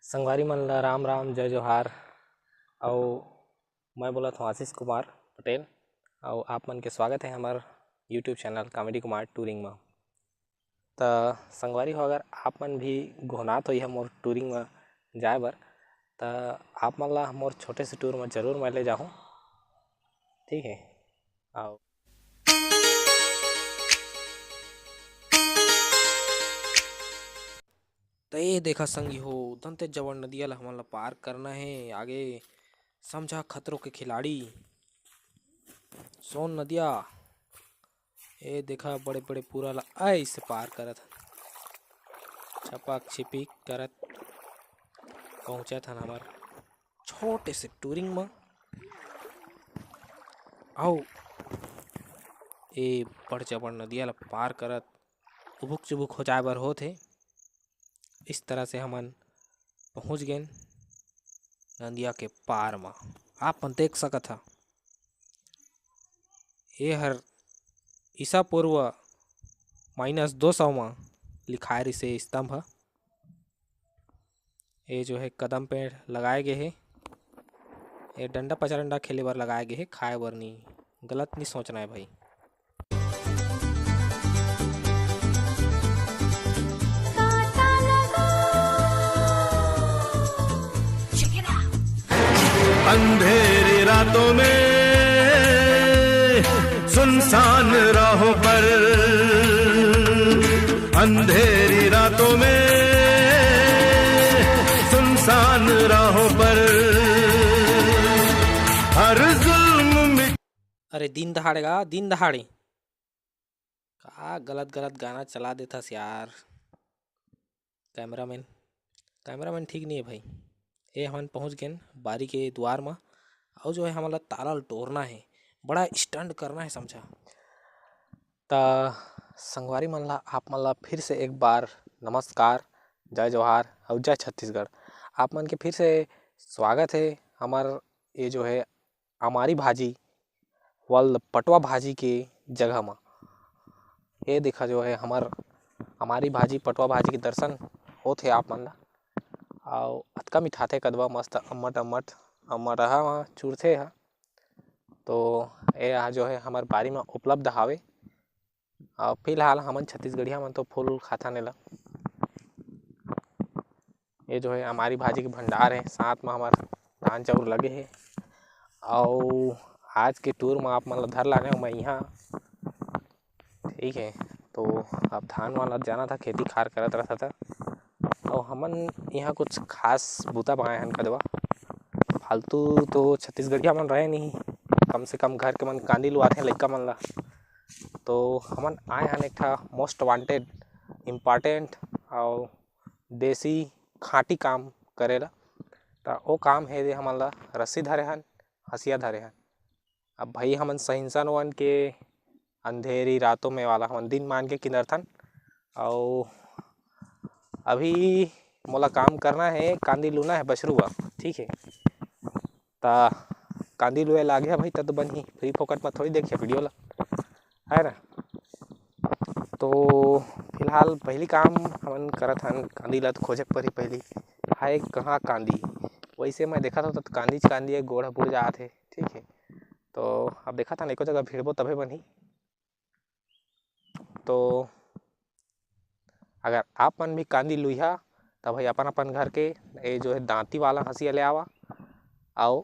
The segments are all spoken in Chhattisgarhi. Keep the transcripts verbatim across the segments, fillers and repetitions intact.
संगवारी मन ला राम राम, जय जोहार। अउ मैं बोलत हूँ आशीष कुमार पटेल, अउ आप मन के स्वागत है हमार YouTube channel comedy Kumar touring में। त संगवारी हो, अगर आप मन भी घोनात होइहा मोर टूरिंग में जाए बर, त आप मन ला मोर छोटे से टूर में जरूर मैं ले जाहूँ। ठीक है, आओ। त ये देखा संगी हो, दंते जबर नदिया ला हमन ला पार करना है। आगे समझा खतरों के खिलाड़ी सोन नदिया। ये देखा बड़े बड़े पूरा ला ऐसे पार करत हन, छपक छिपिक करत पहुँचत हन हमर छोटे से टूरिंग म। आओ, ए बड़ जबर नदिया ला पार करत उबुक चुबुक हो जाए बर होत हे। इस तरह से हमन पहुँच गेन नदिया के पार म। आप मन देख सकत ह, ए हर ईसा पूर्व माइनस दो सौ म लिखाए रिसे स्तंभ ह। ये जो है कदम पेड़ लगाए गए हे, ये डंडा पचरंडा खेले बर लगाए गए हे, खाए बर नहीं। गलत नहीं सोचना है भाई। अंधेरी रातों में सुनसान राहों पर, अंधेरी रातों में सुनसान राहों पर हर जुल्म मिट अरे दिन दहाड़े गा, दिन दहाड़े का गलत गलत गाना चला देथस यार। कैमरामैन, कैमरामैन ठीक नहीं है भाई। ए हमन पहुँच गेन बारी के दुआर म। अउ जो है हमन ला ताला ल टोरना है, बड़ा स्टंट करना है समझा। त संगवारी मन ला, आप मन ला फिर से एक बार नमस्कार, जय जोहार अउ जय छत्तीसगढ़। आप मन के फिर से स्वागत है हमार ये जो है अमारी भाजी वाल पटवा भाजी के जगह म। ये देखा जो है हमर अमारी भाजी पटवा भाजी के दर्शन होत हे आप मन ला। अउ अतका मिठाथे कदवा मस्त अम्मट अम्मट अम्मटहा म चुरथे ह। तो ये ह जो है हमर बारी म उपलब्ध हावे। अउ फिलहाल हमन छत्तीसगढ़िया मन तो फूल खाथन एला। ये जो है अमारी भाजी के भंडार है, साथ म हमर धान चाउर लगे हे। अउ आज के टूर म आप मन ला धर लाने हूँ मैं इहाँ, ठीक है। तो अब धान वान ला जाना था, खेती खार करत रहता था। अउ हमन इहाँ कुछ खास बूता पाए हन कदवा, फालतू तो छत्तीसगढ़िया मन रहे नहीं, कम से कम घर के मन कांदी लुआथे लइका मन ला। तो हमन आए हन एक ठा मोस्ट वांटेड, इम्पॉर्टेंट अउ देसी खांटी काम करे ला। त ओ काम हे दे हमन ला रस्सी धरे हन, हंसिया धरे हन। अब भाई हमन सहिंसन वन के अंधेरी रातों में वाला हमन दिन मान के किंदरथन। अउ अभी मोला काम करना है, कांदी लूना है बछरू बर, ठीक है। त कांदी लुए लागे भाई, त तो बनही, फ्री फोकट में थोड़ी देखिए वीडियो ला, है ना। तो फिलहाल पहली काम हमन करत हन, कांदी ला तो खोजे के पड़ही पहली, हाय कहाँ कांदी। वैसे मैं देखत हूँ तो कांदी च कांदी है, गोड़ ह बुड़ जात है, ठीक है। तो अब देखत हन एको जगह भिड़बो तभे बनही। तो अगर आप मन भी कांदी लुइहा त भाई अपन अपन घर के ये जो है दांती वाला हंसिया ले आवा, अउ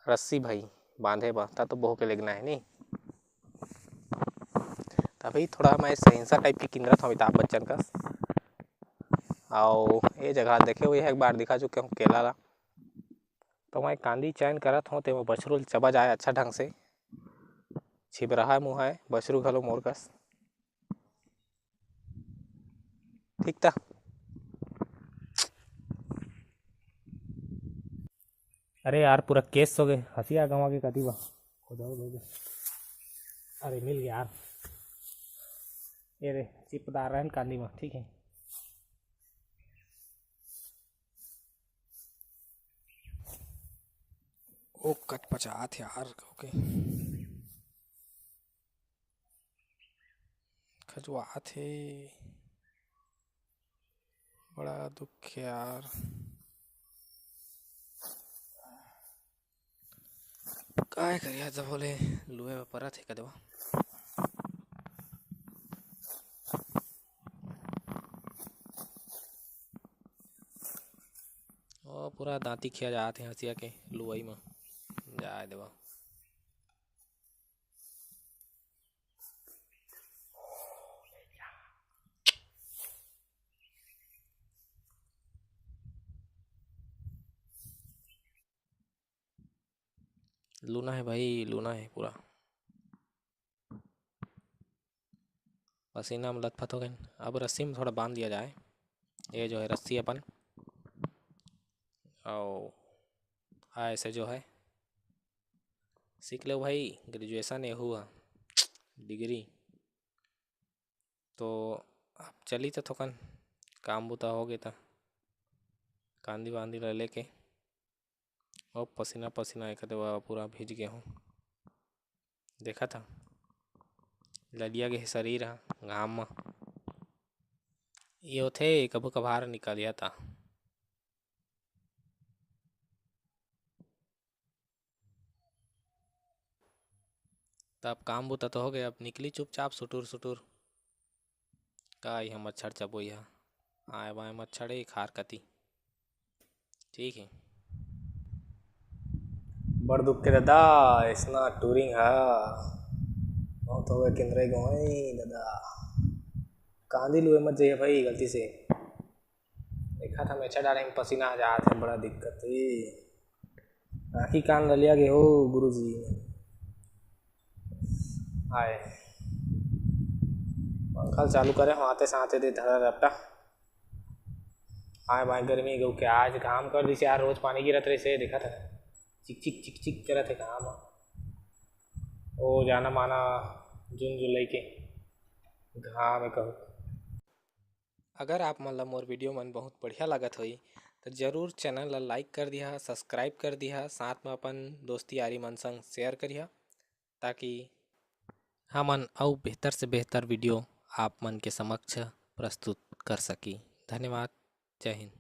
रस्सी भाई बांधे बर, त तो बोह के लेगना है नी। तभी थोड़ा मैं सहिंसा टाइप के किंदरत हूँ अमिताभ बच्चन कस। अउ ये जगह देखे हुए एक बार दिखा चुके हूँ केला ला। तो मैं कांदी चयन करत हूँ, तेमा बछरू ल चबा जाए अच्छा ढंग से। छिबराहा मुँह है, बछरू घलो मोर कस। ठीक था। अरे यार, पूरा केस हो गए, हंसिया गंवा के कती बा। खुदा हो गए। अरे मिल गया यार। ये रे, चिपदार रहन कांदी में, ठीक है। ओ कचपचात यार, ओके। खजुआत हे, बड़ा दुख हे यार। आय करिया जब होले लुए में परत हे कदवा। ओ, पूरा दांती खिया जात हे हंसिया के लुवई म। जाय देवा। लूना हे भाई, लूना हे पूरा। पसीना में लथपथ हो गए। अब रस्सी में थोड़ा बांध दिया जाए। ये जो है रस्सी अपन, और ऐसे जो है सीख लो भाई, graduation ये हुआ, degree। तो अब चली तो थोकन काम बुता हो गए, त कांदी वांदी ला लेके। ओ पसीना पसीना एक दे पूरा भीज गे हूँ। देखा था, ललिया गे हे शरीर ह घाम म। ये होथे कभू कभार निकलिया था। त अब काम बुता तो हो गए, अब निकली चुपचाप सुटुर सुटुर। का इहाँ मच्छर चबोई ह, आए बाए मच्छर हे खार कती। ठीक है। बड़ दुख के दादा, ऐसना touring ह। बहुत हो गए किंदरे गोई दादा। कांदी लुए मत जाइए भाई गलती से। देखा था मेछा डाले में पसीना आ जात है, बड़ा दिक्कत है। आँखी कान ललिया गे हो गुरुजी। आए पंखा चालू करे हो, आते साथे दे धरा रपटा। आए भाई गर्मी गऊ के आज घाम कर दिसे यार, रोज पानी गिरत रहिसे, देखा था चिक चिक चिक चिक करत है घाम। ओ जाना माना जून जुलाई के घाम है कहू। अगर आप मन ला मोर video मन बहुत बढ़िया लागत होही, त जरूर channel ला like कर दिहा, subscribe कर दिहा, साथ में अपन दोस्ती यारी मन संग share करिहा, ताकि हमन अउ बेहतर से बेहतर video आप मन के समक्ष प्रस्तुत कर सकी। धन्यवाद। जय हिंद।